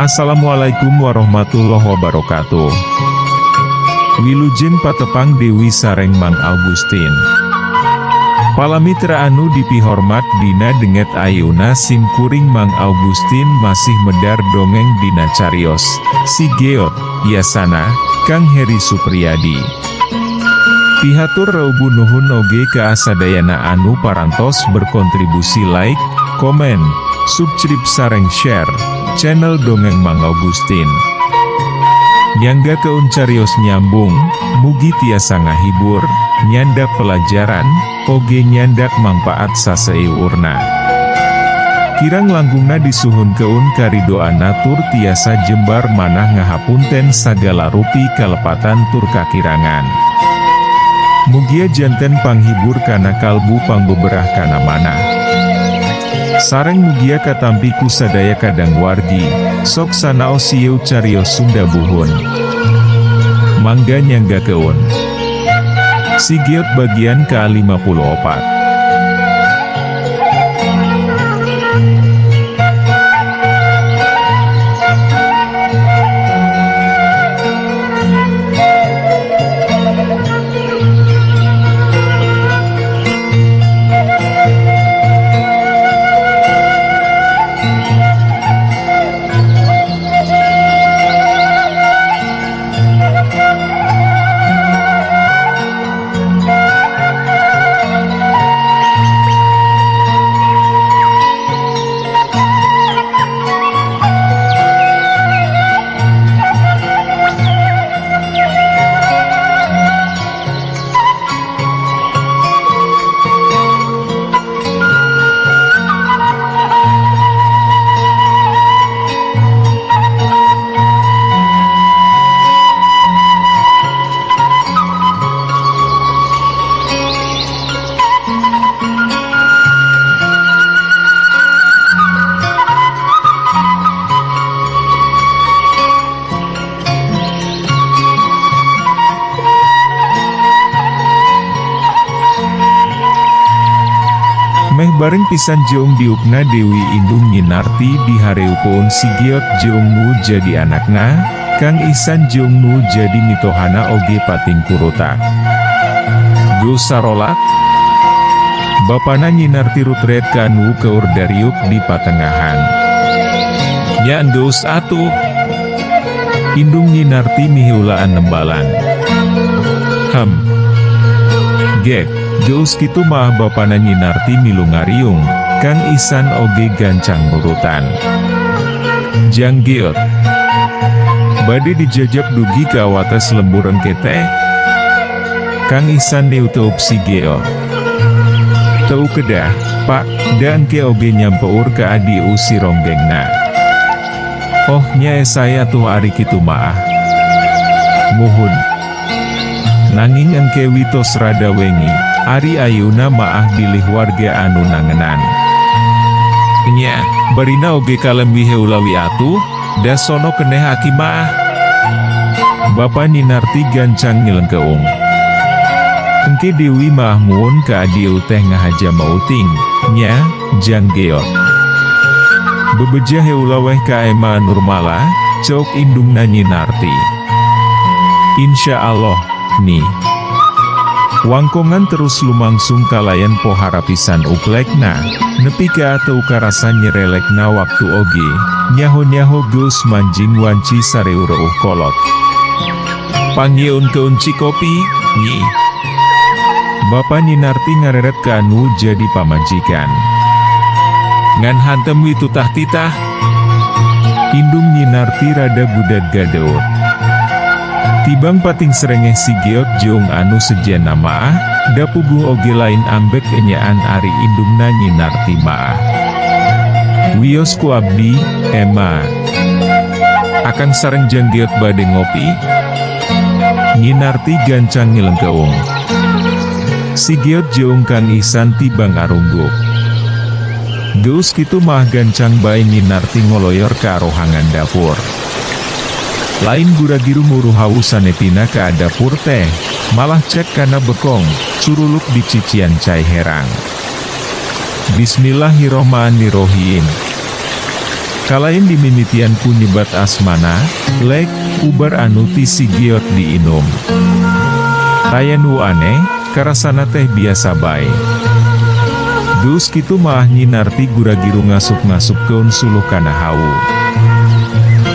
Assalamualaikum warahmatullahi wabarakatuh. Wilujeng patepang Dewi sareng Mang Augustin. Palamitra anu dipihormat, dina dinten ayeuna sim kuring Mang Augustin masih medar dongeng dina carios Si Geot, Yasana, Kang Heri Supriyadi. Pihatur reubu nuhun oge ka sadayana anu parantos berkontribusi like, komen, subscribe sareng share channel Dongeng Mang Augustin. Nyanggakeun carios nyambung, mugi tiasa ngahibur, nyandak pelajaran, oge nyandak mangpaat saseuurna. Kirang langkungna disuhunkeun karidoan tur tiasa jembar manah ngahapunten sagala rupi kalepatan tur kakirangan. Mugia janten panghibur kana kalbu, pangbeberah kana manah. Sareng mugia katampi ku sadaya kadang wargi, sok sanaos sieu carios Sunda buhun. Mangga nyanggakeun. Si Geot bagian ke-54. Meh bareng pisan jeung diukna Dewi, indung Nyi Narti dihareupeun si Geot jeung nu jadi anakna, Kang Ihsan jeung nu jadi mitohana oge pating kurutak. "Geus sarolat?" Bapana Nyi Narti rutret ka nu keur dariuk di patengahan. "Nya geus atuh." Indung Nyi Narti miheulaan nembalan. "Hem. Gek, geus kitu mah," bapana Nyi Narti milu ngariung, Kang Ihsan oge gancang nurutan. "Jang Geot. Bade dijajab dugi ka wates lembur engke teh?" Kang Ihsan neuteup si Geot. "Teu kedah, Pak, da engke oge nyampeur ka adi si ronggengna." "Oh, nya saya tuh ari kitu maah. Muhun. Nanging engke witos rada wengi, ari ayeuna maah bilih warga anu nangenan." "Nya, barina oge kalem wi heula wi atuh, da sono keneh aki maah." Bapa Nyi Narti gancang nyelengkeung. "Engke Dewi maah muun ka adieu teh ngahaja meuting, nya, Jang Geot. Bebeja heula weh ka Ema Nurmala," ceuk indungna Nyi Narti. "Insya Allah, nih." Wangkongan terus lumangsung kalayan pohara pisan uklekna, nepi ka teu karasa nyerelekna waktu oge, nyaho-nyaho geus manjing wanci sareureuk kolot. "Pangyeunkeun cikopi, Nyi." Bapa Nyi Narti ngareret ka anu jadi pamajikan. "Ngan hantem wi tutah titah." Indung Nyi Narti rada gudag gadeut. Tibang pating serengeh si Geot jeung anu sejenna maah, da puguh oge lain ambek enyaan ari indungna Nyi Narti maah. "Wios ku abdi, Ema. Akang sareng Jang Geot bade ngopi?" Nyi Narti gancang nyelengkeung. Si Geot jeung Kang Ihsan tibang arungguk. Geus kitu mah gancang bae Nyi Narti ngoloyor ka rohangan dapur. Lain gura-giru muru hawu sanepina ka dapur teh, malah cek kana bekong, curuluk dicician cai herang. Bismillahirrohmanirrohim. Kalayan dimimitian ku nyebat asmana, lek, ubar anu ti si Giot diinum. Taya nu aneh, karasana teh biasa bae. Geus kitu maah Nyi Narti gura-giru ngasup-ngasupkeun suluh kana hawu.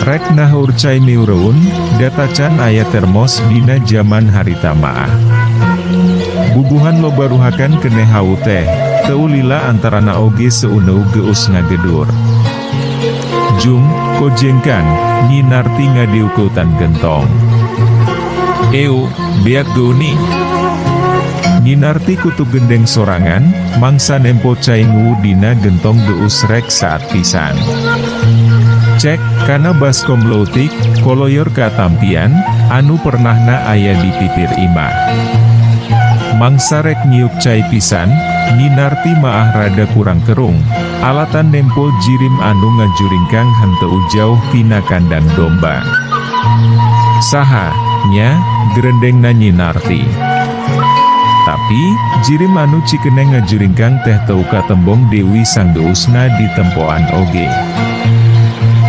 Rek naheur cai miureun, da tacan aya termos dina jaman harita maah. Bubuhan loba ruhakan keneh hawu teh, teu lila antarana oge seuneu geus ngagedur. Jung, kojengkang, Nyi Narti ngadiukeutan gentong. Eu, beak geuni. Nyi Narti kutu gendeng sorangan, mangsa nempo cai nu dina gentong geus rek saat pisan. Cek, kana baskom leutik, koloyor katampian, anu pernahna aya di pipir imah. Mangsa rek nyiuk cai pisan, Nyi Narti maah rada kurang kerung, alatan nempo jirim anu ngajuringkang henteu jauh tina kandang domba. Saha, nya, gerendengna Nyi Narti. Tapi, jirim anu cikeneng ngajuringkang teh teu katembong Dewi sang geusna di tempoan oge.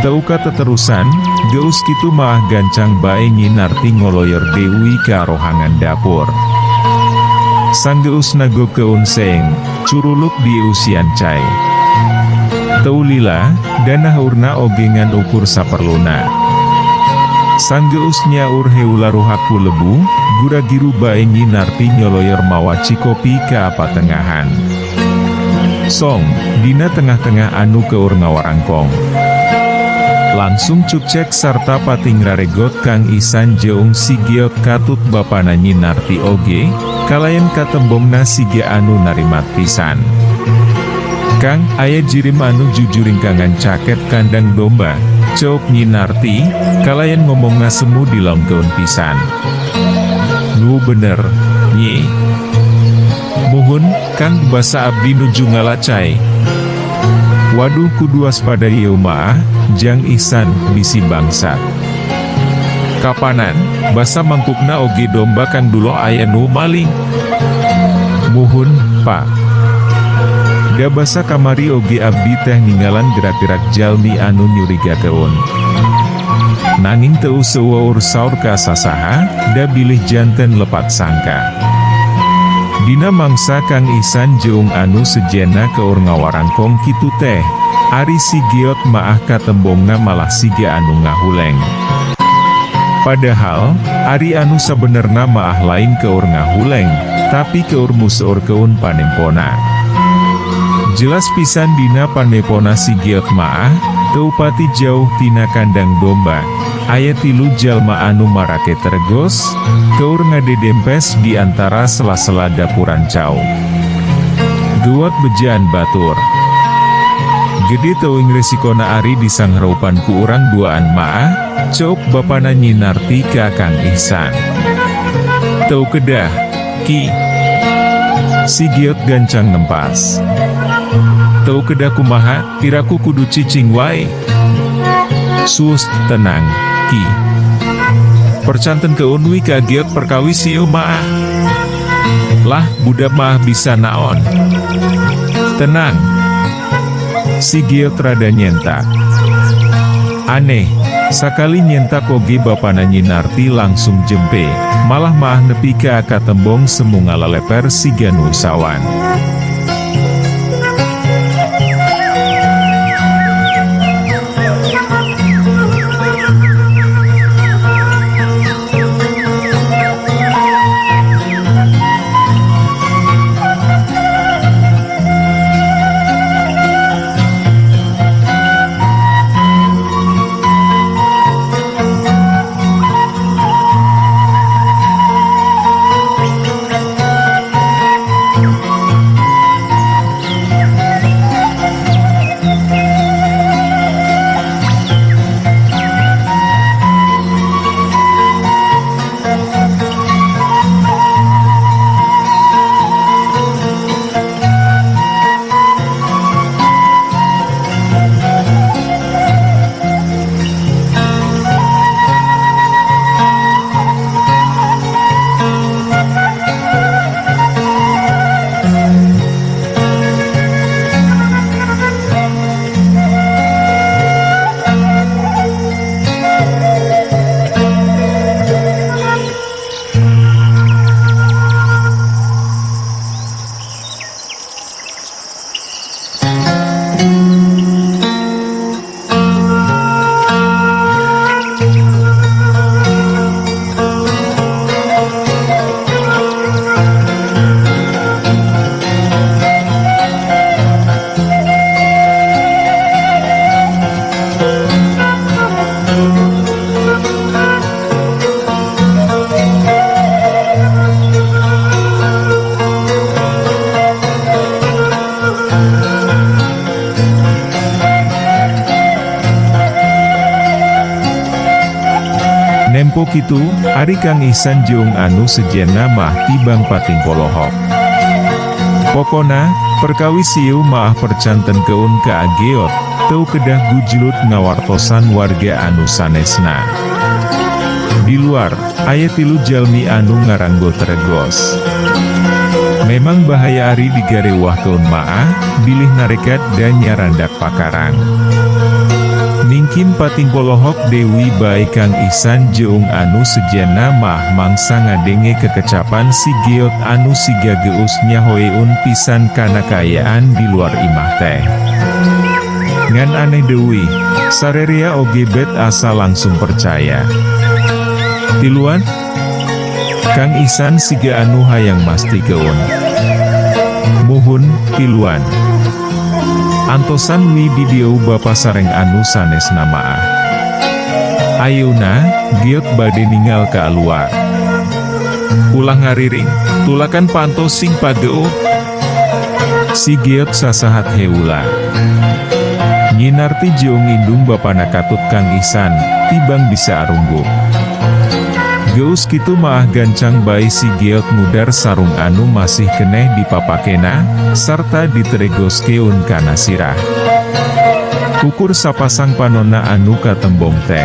Teu kateterusan, geus kitu maah gancang bae Nyi Narti ngoloyor Dewi ka rohangan dapur. Sang geus nagogkeun seeng, curuluk dieusian cai. Teu lila, da nahaurna oge ngan ukur saperluna. Sang geus nyaur heula ruhak ku lebu, gura-giru bae Nyi Narti nyoloyor mawa cikopi ka patengahan. Song, dina tengah-tengah anu keur ngawarangkong. Langsung cukcek sarta pating raregot Kang Ihsan jeung si Giot katut bapana Nyi Narti oge, kalayan katembongna siga anu narimat pisan. Kang, aya jirim anu jujuringkangan caket kandang domba, ceuk Nyi Narti, kalayan ngomongna semu dilaungkeun pisan. Nu bener, Nyi. Muhun, Kang, basa abdi nuju ngala cai. Waduh, kudu waspada ieu maah, Jang Ihsan, bisi bangsat. Kapanan, basa mangkukna oge domba Kang Dulo aya nu maling. Muhun, Pak. Da basa kamari oge abdi teh ningalan gerak-gerak jalmi anu nyurigakeun. Nanging teu seueur saur ka sasaha, da bilih janten lepat sangka. Dina mangsa Kang Ihsan jeung anu sejenna keur ngawarangkong kitu teh, ari si Giot maah katembongna malah siga anu ngahuleng. Padahal, ari anu sabenerna maah lain keur ngahuleng, tapi keur museurkeun panempona. Jelas pisan dina panempona si Giot maah, teu pati jauh tina kandang domba, aya tilu jalma anu marake tergos, keur ngadedempes di antara sela-sela dapuran cau. Duot bejaan batur. Gede teuing resikona ari disanghareupan ku urang duaan maah, ceuk bapana Nyi Narti ka Kang Ihsan. Teu kedah, Ki. Si Giot gancang nempas. Teu kedah kumaha, piraku kudu cicing wae. Sus, tenang, Ki. Percantenkeun we ka Giot perkawis ieu maah. Lah, budak mah bisa naon. Tenang. Si Giot rada nyentak. Aneh, sakali nyentak oge bapana Nyi Narti langsung jempe, malah maah nepi ka katembong semu ngalaleper siga nu sawan. Nempo kitu, ari Kang Ihsan jeung anu sejenna maah tibang pating polohok. Pokona, perkawis ieu maah percantenkeun ka Ageot, teu kedah gujlut ngawartosan warga anu sanesna. Di luar, aya tilu jalmi anu ngaranggo teregos. Memang bahaya ari digarewahkeun maah, bilih narekat dan nyarandak pakarang. Ningkin pating polohok deui bae Kang Ihsan jeung anu sejenna maah mangsa ngadenge kekecapan si Geot anu siga geus nyahoeun pisan kana kaayaan di luar imah teh. Ngan aneh deui, sarerea oge bet asa langsung percaya. Tiluan? Kang Ihsan siga anu hayang mastikeun. Muhun, tiluan. Antosan wi di dieu bapa sareng anu sanesna maah. Ayeuna, Geot bade ningal ka luar. Ulah ngariring, tulakan panto sing pageuh. Si Geot sasahat heula. Nyinarti jeung indung bapana katut Kang Ihsan, tibang bisa arungguk. Geus kitu maah gancang bae si Geot mudar sarung anu masih keneh dipapakena, sarta diteregoskeun kana sirah. Ukur sapasang panonna anu katembong teh.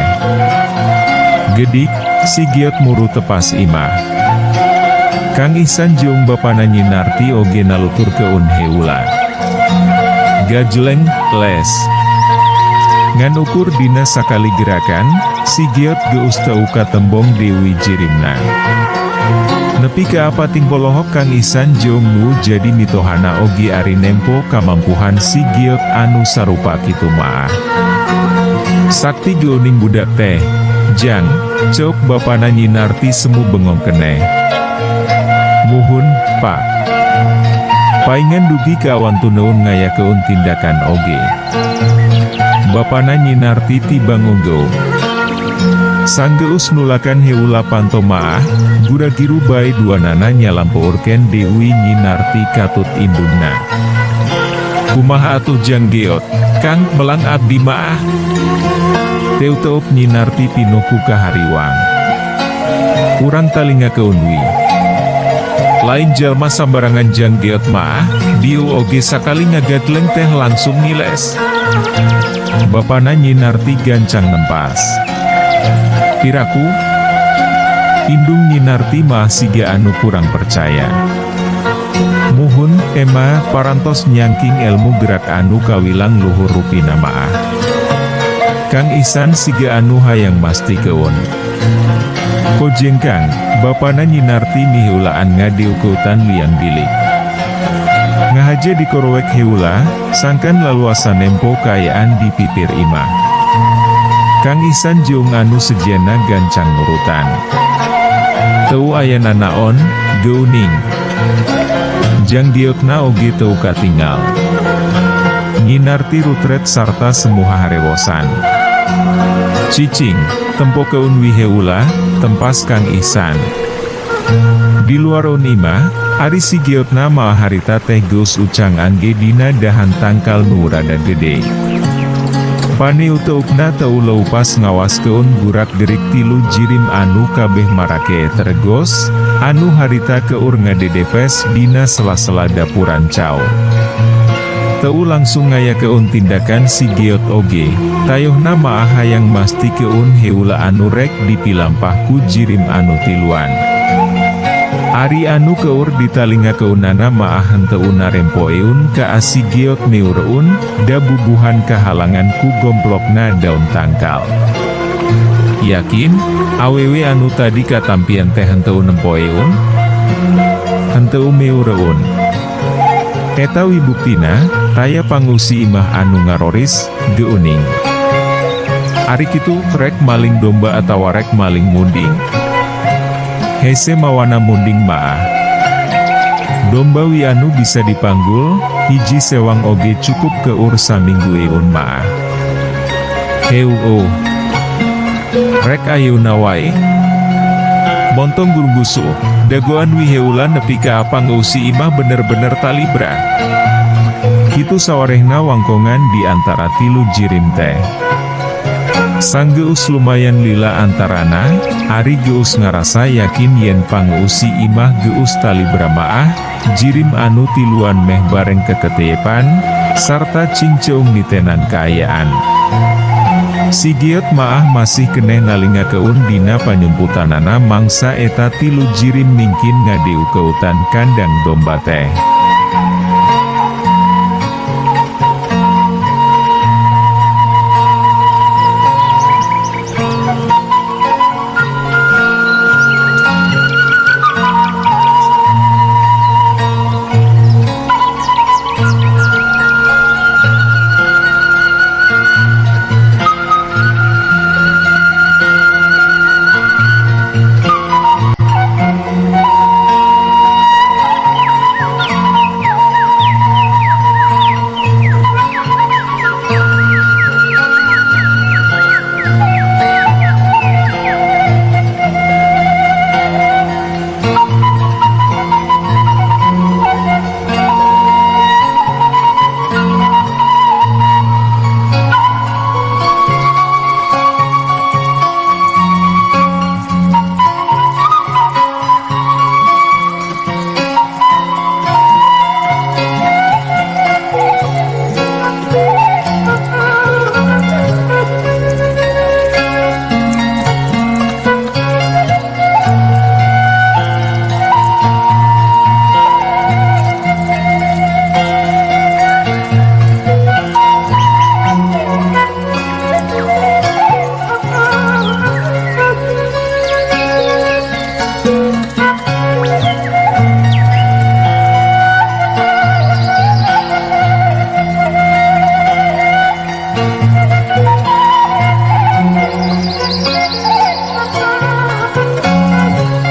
Gedik, si Geot muru tepas imah. Kang Ihsan jeung bapana Nyinarti oge naluturkeun heula. Gajleng, les. Ngan ukur dina sakali gerakan, si Geot geus teu katembong deui jirimna. Nepi ka pating polohok Kang Ihsan jeung nu jadi mitohana oge ari nempo kamampuhan si Geot anu sarupa kitu maah. Sakti geuning budak teh, Jang, ceuk bapana Nyinarti semu bengong keneh. Muhun, Pak. Paingan dugi ka awantuneun ngayakeun tindakan oge. Bapana Nyinarti tibang unggeuk. Sanggeus nulakan heula panto maah, gura-giru bae duanana nyalampeurkeun deui Nyinarti katut indungna. Kumaha atuh Jang Geot, Kang, melang abdi maah. Teuteuk Nyinarti pinuh ku kahariwang. Urang talingakeun wi. Lain jalma sambarangan Jang Geot maah, dieu oge sakali ngagadleng teh langsung ngiles. Bapana Nyinarti gancang nempas. Piraku? Indung Nyinarti mah siga anu kurang percaya. Muhun, ema, parantos nyangking ilmu gerak anu kawilang luhur rupina maah. Kang Ihsan siga anu hayang mastikeun. Kojengkang, bapana Nyinarti miheulaan ngadiukeutan liang bilik. Ngahaja dikorowek heula, sangkan laluasa nempo kaayaan di pipir imah. Kang Ihsan jeung anu sejenna gancang nurutan. Teu aya nanaon, geuning. Jang Geotna oge teu katingal. Nyinarti rutret sarta semu haharewosan. Cicing, tempokeun wi heula, tempas Kang Ihsan. Di luar imah, ari si Geotna maah harita teh geus ucang angge dina dahan tangkal nu rada gede. Paneuteukna teu leupas ngawaskeun gurak-gerik tilu jirim anu kabeh marake teregos, anu harita keur ngadedepes dina sela-sela dapuran cau. Teu langsung ngayakeun tindakan si Geot oge, tayohna maah hayang mastikeun heula anu rek dipilampah ku jirim anu tiluan. Ari anu keur ditalingakeunana maah henteu narempoeun ka si Geot meureun, da bubuhan kahalangan ku gomplokna daun tangkal. Yakin, awewe anu tadi katampian teh henteu nempoeun? Henteu meureun. Eta wi buktina, taya pangusi imah anu ngaroris, geuning. Ari kitu, rek maling domba atawa rek maling munding? Hese mawana munding maah. Domba wi anu bisa dipanggul, hiji sewang oge cukup keur saminggueun maah. Heueuh. Rek ayeuna wae. Montong gurunggusuh, dagoan wi heula nepi ka pangeusi imah bener-bener talibra. Kitu sawarehna wangkongan di antara tilu jirim teh. Sanggeus lumayan lila antarana, ari geus ngarasa yakin yen pangeusi imah geus talibra maah, jirim anu tiluan meh bareng keketepan, sarta cingceung nitenan kaayaan. Si Geot maah masih keneh ngalingakeun dina panyumputanana mangsa eta tilu jirim mingkin ngadiukeutan kandang domba teh.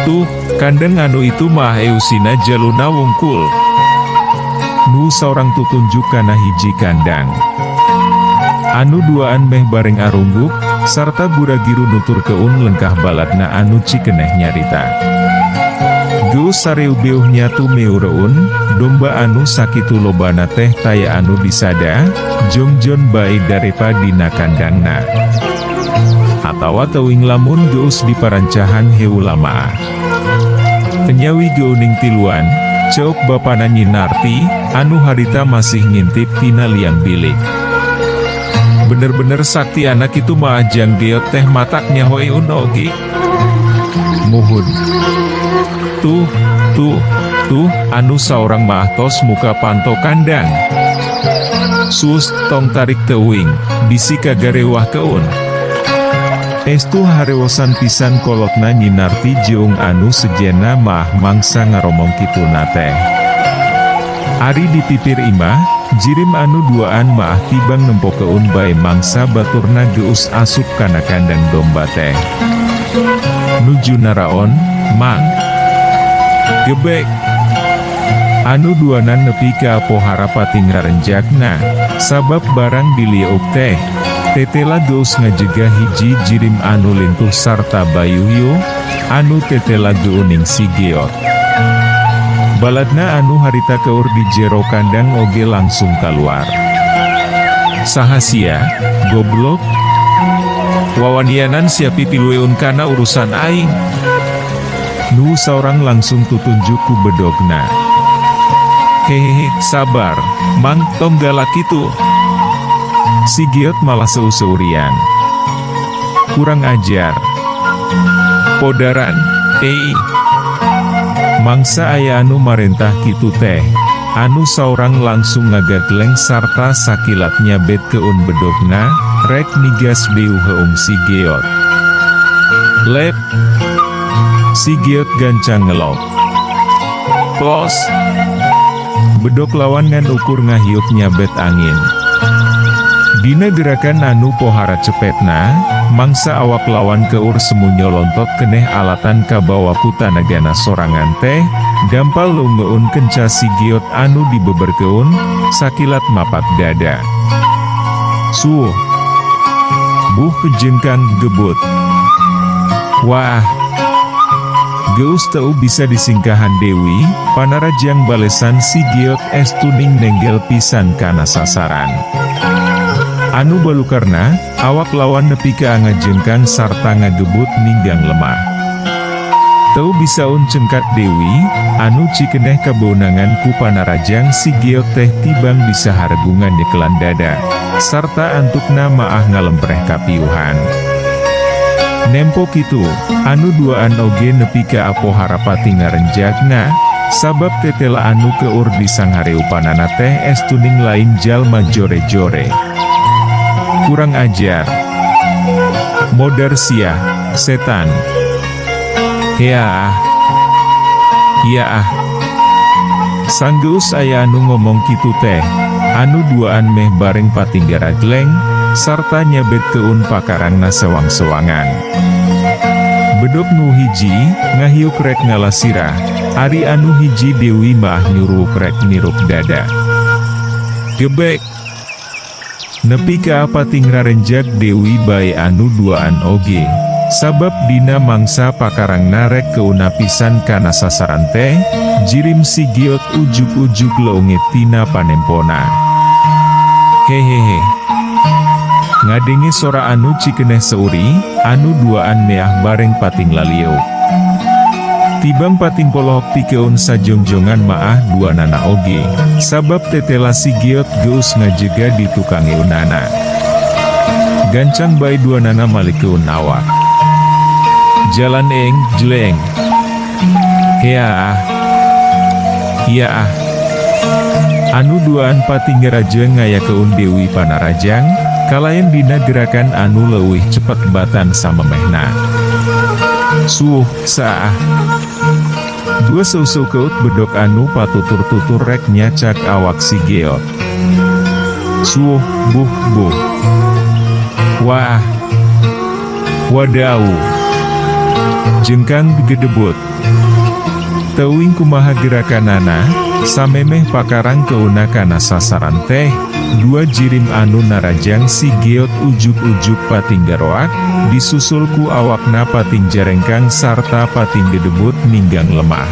Tuh, kandang anu itu mah eusina jaluna wungkul. Nu saurang tutunjuk kana hiji kandang. Anu duaan meh bareng arungguk, sarta buragiru nuturkeun lengkah baladna anu cikeneh nyarita. Geus sareubeuh nyatu meureun, domba anu sakitu lobana teh taya anu disada, jongjon bae darepa dina kandangna. Atawa teuing lamun geus diparancahan heula maah. Kenyawi geuning tiluan, ceuk bapana Nyi Narti, anu harita masih ngintip tina liang bilik. Bener-bener sakti anak itu maah jang geot teh matak nyahoeun oge. Muhun. Tuh, tuh, tuh, anu saurang maah tos muka panto kandang. Sus, tong tarik teuing, bisi kagarewahkeun. Estu harewosan pisan kolotna Nyi Narti jeung anu sejenna maah mangsa ngaromong kituna teh. Ari di pipir imah, jirim anu duaan maah tibang nempokeun bae mangsa baturna geus asup kana kandang domba teh. Nuju naraon, Mang. Gebek. Anu duanan nepi ka pohara pating rarenjakna, sabab barang dilieuk teh. Tetela geus ngajegah hiji jirim anu lintuh sarta bayuhyu, anu tetela geuning si Geot. Baladna anu harita keur di jero kandang oge langsung kaluar. Saha sia, goblok? Wawanianan sia pipilueun kana urusan aing. Nu saurang langsung tutunjuk ku bedogna. Hehehe, sabar, Mang, tong galak kitu. Si Geot malah seu-seurian. Kurang ajar. Podaran, ei. Mangsa aya anu marentah kitu teh. Anu saurang langsung ngagagleng sarta sakilat nyabetkeun bedogna, rek nigas beuh heung si Geot. Lep. Si Geot gancang ngelok. Plos. Bedog lawan ngan ukur ngahiup nyabet angin. Dina gerakan anu pohara cepetna, mangsa awak lawan keur semu nyolontot keneh alatan kabawa ku tanagana sorangan teh, dampal leungeun kenca si Geot anu dibeberkeun, sakilat mapak dada. Suh. Buh jengkang gebut. Wah. Geus teu bisa disingkahan deui, panarajang balesan si Geot estuning nenggel pisan kana sasaran. Anu balukarna, awak lawan nepi ka ngajengkang sarta ngagebut ninggang lemah. Teu bisaeun cengkat Dewi, anu cikeneh kabeunangan ku panarajang si Geot teh tibang bisa haregungan nyekelan dada, sarta antukna maah ngalempreh kapiuhan. Nempo kitu, anu duaan oge nepi ka apo harapati ngarenjagna, sabab tetela anu keur disanghareupanana teh estuning lain jalma jore-jore. Kurang ajar. Modar sia, setan. Heaah. Iyaah. Sanggeus aya anu ngomong kitu teh, anu duaan meh bareng patinggaragleng, sarta nyabetkeun pakarangna sewang-sewangan. Bedog nu hiji, ngahiuk rek ngala sirah, ari anu hiji Dewi maah nyuruwuk rek niruk dada. Gebek! Nepi ka pating rarenjag Dewi bae anu duaan oge, sabab dina mangsa pakarangna rek keuna pisan kana sasaran teh, jirim si Giot ujug-ujug leungit tina panempona. Hehehe. Ngadenge sora anu cikeneh seuri, anu duaan meah bareng pating laliuk. Tibang pating polohok pikeun sajongjongan maah dua nana oge, sabab tetela si Giot geus ngajega di tukangeunana. Gancang bae dua nana malikeun awak. Jalan eng, jeleng. Heaah. Iyaah. Anu duaan pating ngarajeung ngayakeun Dewi Panarajang, kalayan dina gerakan anu leuwih cepet batan samemehna. Suuh, saah. Dua seu-seu keut bedog anu patutur-tutur rek nyacak awak si Geot. Suuh, buh, buh. Wah. Wadau. Jengkang gedebut. Teuing kumaha gerakanana, samemeh pakarang keuna kana sasaran teh, dua jirim anu narajang si Geot ujug-ujug pating garoak, disusul ku awakna pating jarengkang sarta pating gedebut ninggang lemah.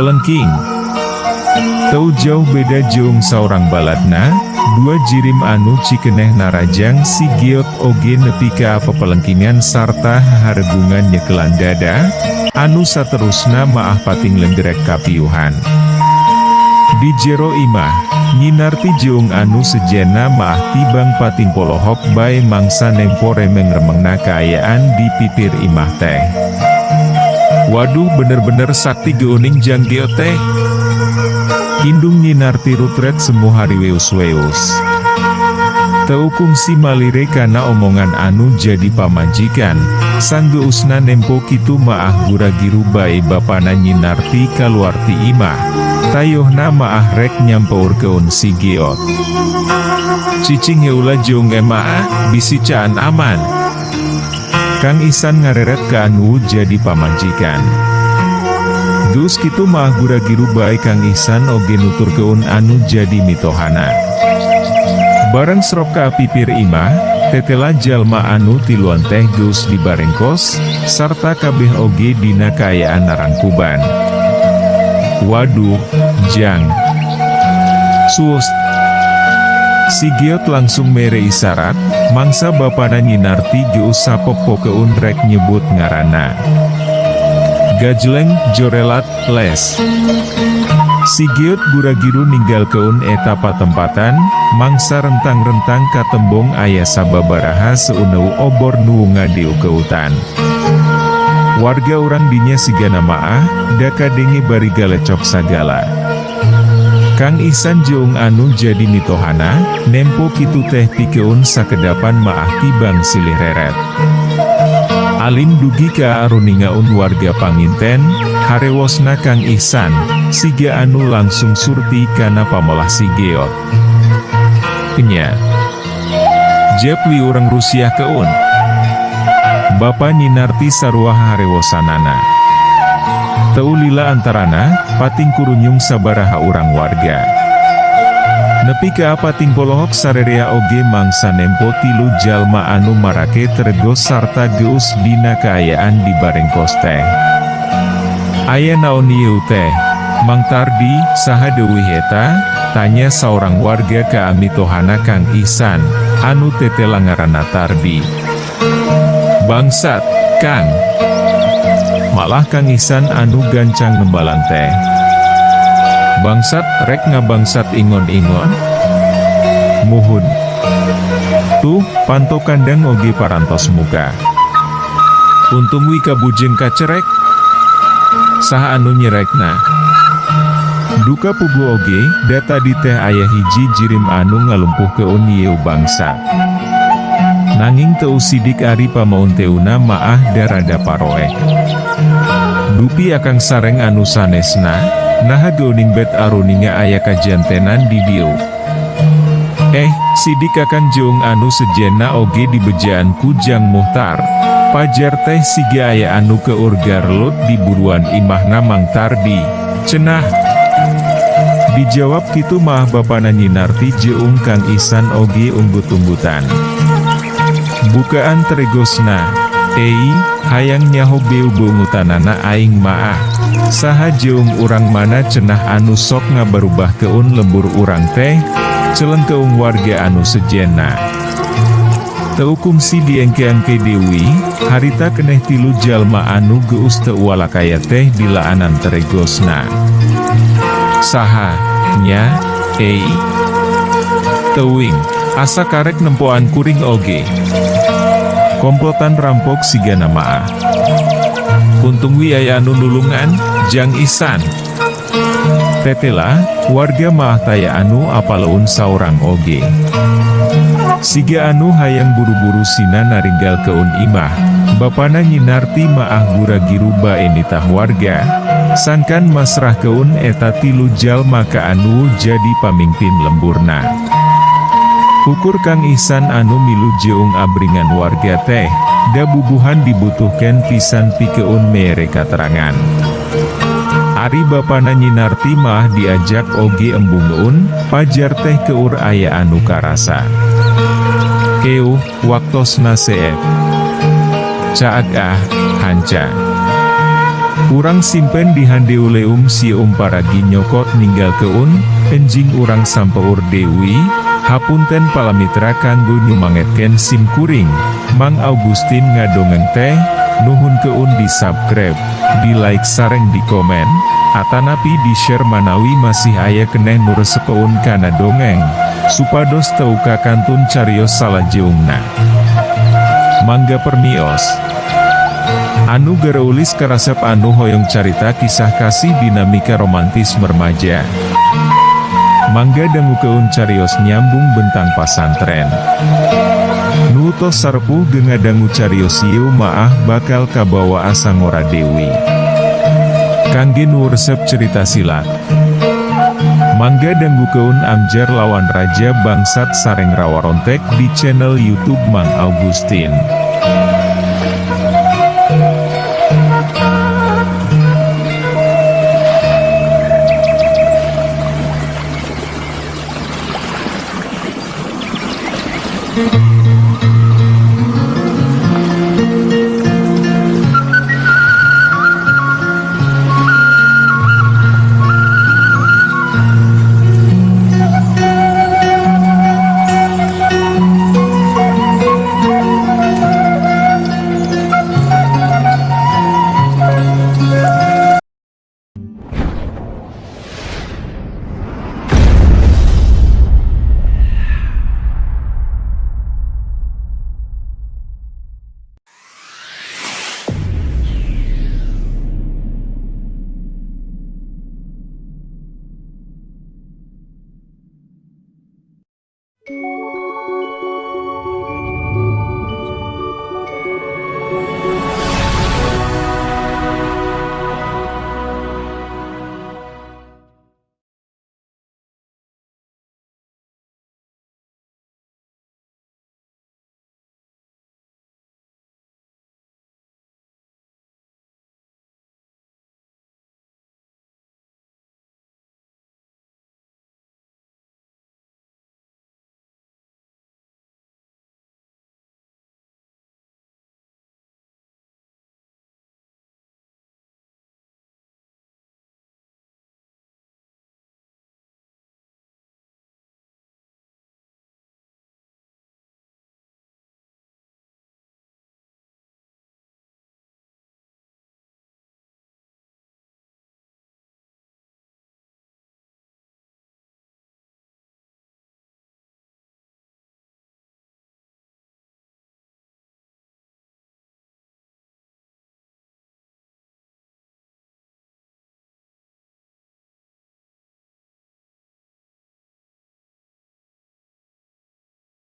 Pelengking. Teu jauh beda jeung saurang baladna, dua jirim anu cikeneh narajang si Giot oge nepi ka pepelengkingan sarta haregungan nyekelan dada, anu saterusna maah pating lenggerek kapiuhan. Di jero imah, Nyinarti jeung anu sejenna maah tibang pating polohok bae mangsa nempo remeng-remengna kaayaan di pipir imah teh. Waduh, bener-bener sakti geuning Jang Geot teh. Indung Nyinarti rutret semu hariweus-weus. Teu kungsi malire kana omongan anu jadi pamajikan, sanggeusna nempo kitu maah gura-giru bae bapana Nyinarti kaluar ti imah, tayohna maah rek nyampeurkeun si Geot. Cicing heula jeung emaah, bisi caan aman. Kang Ihsan ngareret ka anu jadi pamajikan. Geus kitu maah gura-giru bae Kang Ihsan oge nuturkeun anu jadi mitohana. Bareng srok ka pipir imah, tetela jalma anu tiluan teh geus dibarengkos, sarta kabeh oge dina kaayaan narangkuban. Waduh, Jang. Sus. Si Geot langsung mere isarat, mangsa bapana Nyinarti geus sapok-pokeun rek nyebut ngaranna. Gajleng, jorelat, les. Si Geot gura-giru ninggalkeun eta patempatan, mangsa rentang-rentang katembong aya sababaraha seuneu obor nu ngadiukeutan. Warga urang dinya sigana maah, da kadenge bari galecok sagala. Kang Ihsan jeung anu jadi mitohana, nempo kitu teh pikeun sakedapan maah tibang silih reret. Alim dugi ka aruningaun warga panginten, harewosna Kang Ihsan, siga anu langsung surti kana pamolah si Geot. Enya. Jep wi urang Rusiah keun. Bapa Nyinarti sarua harewosanana. Teu lila antarana, pating kurunyung sabaraha urang warga. Nepi ka pating polohok sarerea oge mangsa nempo tilu jalma anu marake teregos sarta geus dina kaayaan di barengkos teh. Aya naon ieu teh? Mang Tardi, saha deuih eta? Tanya saurang warga ka mitohana Kang Ihsan, anu tetela ngaranna Tardi. Bangsat, Kang. Malah Kang Ihsan anu gancang nembalan teh. Bangsat, rek ngabangsat ingon-ingon? Muhun. Tuh, panto kandang oge parantos muka. Untung wi kabujeng kacerek. Saha anu nyerekna? Duka puguh oge, da tadi teh aya hiji jirim anu ngalumpuhkeun ieu bangsat. Nanging teu sidik ari pamaunteuna maah da rada paroek. Dupi akang sareng anu sanesna, naha geuning bet aruninga aya kajantenan di dieu. Eh, sidik akang jeung anu sejenna oge dibejaan ku Jang Muhtar. Pajar teh siga aya anu keur garlut di buruan imahna Mang Tardi, cenah. Dijawab kitu mah bapana Nyinarti jeung Kang Ihsan oge unggut-unggutan. Bukaan teregosna, ei, hayang nyaho beu beungutanana aing maah. Saha jeung urang mana cenah anu sok ngabarubahkeun lembur urang teh, celengkeung warga anu sejenna. Teu kungsi diengke-engke deui, harita keneh tilu jalma anu geus teu walakaya teh dilaanan teregosna. Saha, nya, ei. Teuing, asa karek nempoan kuring oge. Komplotan rampok sigana maah. Untung wi aya anu nulungan, Jang Ihsan. Tetela, warga maah taya anu apaleun saurang oge. Siga anu hayang buru-buru sina naringgalkeun imah, bapana Nyinarti maah gura-giru bae nitah warga, sangkan masrahkeun eta tilu jalma ka anu jadi pamingpin lemburna. Ukur Kang Ihsan anu milu jeung abringan warga teh, da bubuhan dibutuhkeun pisan pikeun mere katerangan. Ari bapana Nyinarti mah diajak oge embungeun, pajar teh keur aya anu karasa. Keu, waktosna seep. Caag ah, hanca. Urang simpen di handeuleum sieum paragi nyokot ninggalkeun, enjing urang sampeur deui, hapunten palamitra kanggo nyumangetkeun sim kuring, Mang Augustin ngadongeng teh, nuhunkeun di subscribe, di like sareng di komen, atanapi di share manawi masih aya keneh nu resepeun kana dongeng, supados teu kakantun carios salajeungna. Mangga permios. Anu gareulis karasep anu hoyong carita kisah kasih dinamika romantis remaja. Mangga dangukeun carios nyambung bentang pasantren. Nu tos sarepuh ge ngadangu carios ieu maah bakal kabawa asa ngora deui. Kangge nu resep cerita silat. Mangga dangukeun Amjar lawan Raja Bangsat sareng Rawarontek di channel YouTube Mang Augustin.